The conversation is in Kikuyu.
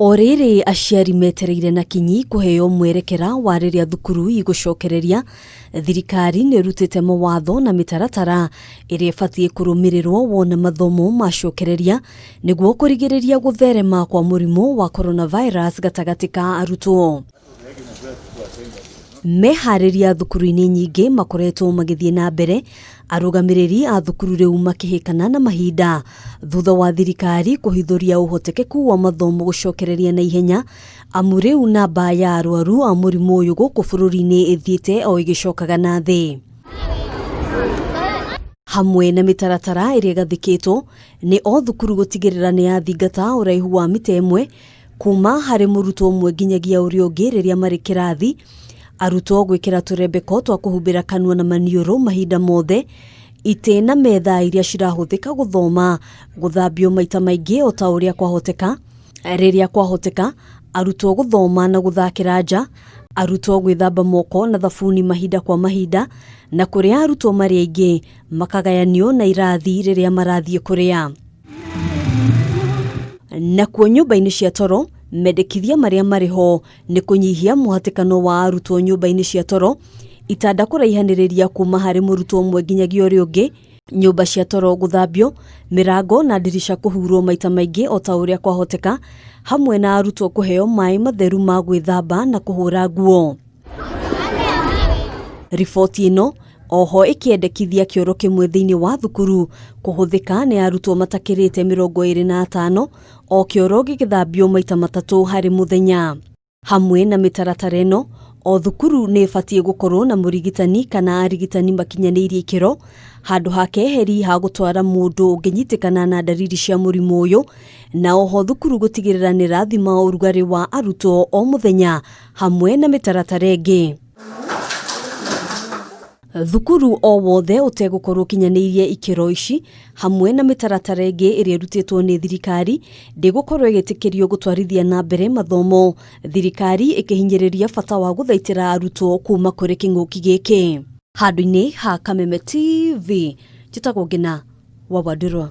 O rĩrĩ aciari metereire na kinyi kũheo mwerekera wa rĩrĩa thukuru igũcokereria, thirikari nĩ ĩrutĩte mawatho na mĩtaratara ĩrĩa ĩbatiĩ kũrũmĩrĩrwo wona mathomo macokereria nĩguo kũrigĩrĩria gũtherema kwa mũrimũ wa coronavirus gatagatĩ ka arutwo. Meharĩria thukuru-inĩ nyingĩ makoretwo magĩthiĩ na mbere, arũgamĩrĩri a thukuru rĩu makĩhĩkana na mahinda thutha wa thirikari kũhithũria ũhotekeku wa mathomo gũcokereria na ihenya, amu rĩu namba ya arwaru a mũrimũ ũyũ gũkũ bũrũri-inĩ ĩthiĩte o ĩgĩcokaga na thĩ. Hamwe na mĩtaratara ĩrĩa ĩgathĩkĩtwo nĩ o thukuru gũtigĩrĩra nĩ yathingata ũraihu wa mita ĩmwe kuma harĩ mũrutwo ũmwe nginyagia ũrĩa ũngĩ rĩrĩa marĩ kĩrathi, arutwo gwĩkĩra tũrembeko twa kũhumbĩra kanua na maniũrũ mahinda mothe, itĩ na metha iria cirahũthĩka gũthoma gũthambio maita maingĩ o ta ũrĩa kwahoteka, rĩrĩa kwahoteka arutwo gũthoma na gũthakĩra nja, arutwo gwĩthamba moko na thabuni mahinda kwa mahinda, na kũrĩa arutwo marĩ aingĩ makagayanio na irathi rĩrĩa marathiĩ kũrĩa. Nakuo nyũmba-inĩ cia toro, mendekithia marĩa marĩ ho nĩ kũnyihia mũhatĩkano wa arutwo nyũmba-inĩ cia toro, itanda kũraihanĩrĩria kuma harĩ mũrutwo ũmwe nginyagia ũrĩa ũngĩ, nyũmba cia toro gũthambio, mĩrango na ndirica kũhurwo maita maingĩ o ta ũrĩa kwahoteka, hamwe na arutwo kũheo maĩ matheru ma gwĩthamba na kũhũra nguo. Riboti ĩno oho ĩkĩendekithia kĩoro kĩmwe thĩinĩ wa thukuru kũhũthĩka nĩ arutwo matakĩrĩte 25, o kĩoro gĩgĩthambio maita matatũ harĩ mũthenya. Hamwe na mĩtaratara ĩno, o thukuru nĩ ĩbatiĩ gũkorwo na mũrigitani kana arigitani makinyanĩirie ikĩro, handũ ha keheri ha gũtwara mũndũ ũngĩnyitĩkana na ndariri cia mũrimũ ũyũ, na oho thukuru gũtigĩrĩra nĩ ĩrathima ũrugarĩ wa arutwo o mũthenya hamwe na mĩtaratara ĩngĩ. Thukuru o wothe ũtegũkorwo ũkinyanĩirie ikĩro ici hamwe na mĩtaratara ĩngĩ ĩrĩa ĩrutĩtwo nĩ thirikari ndĩgũkorwo ĩgĩtĩkĩrio gũtwarithia na mbere mathomo, thirikari ĩkĩhinyĩrĩria bata wa gũthaitĩra arutwo kuma kũrĩ kĩng'ũki gĩkĩ. Handũ-inĩ ha Kameme TV, njĩtagwo Ngina wa Wandũrwa.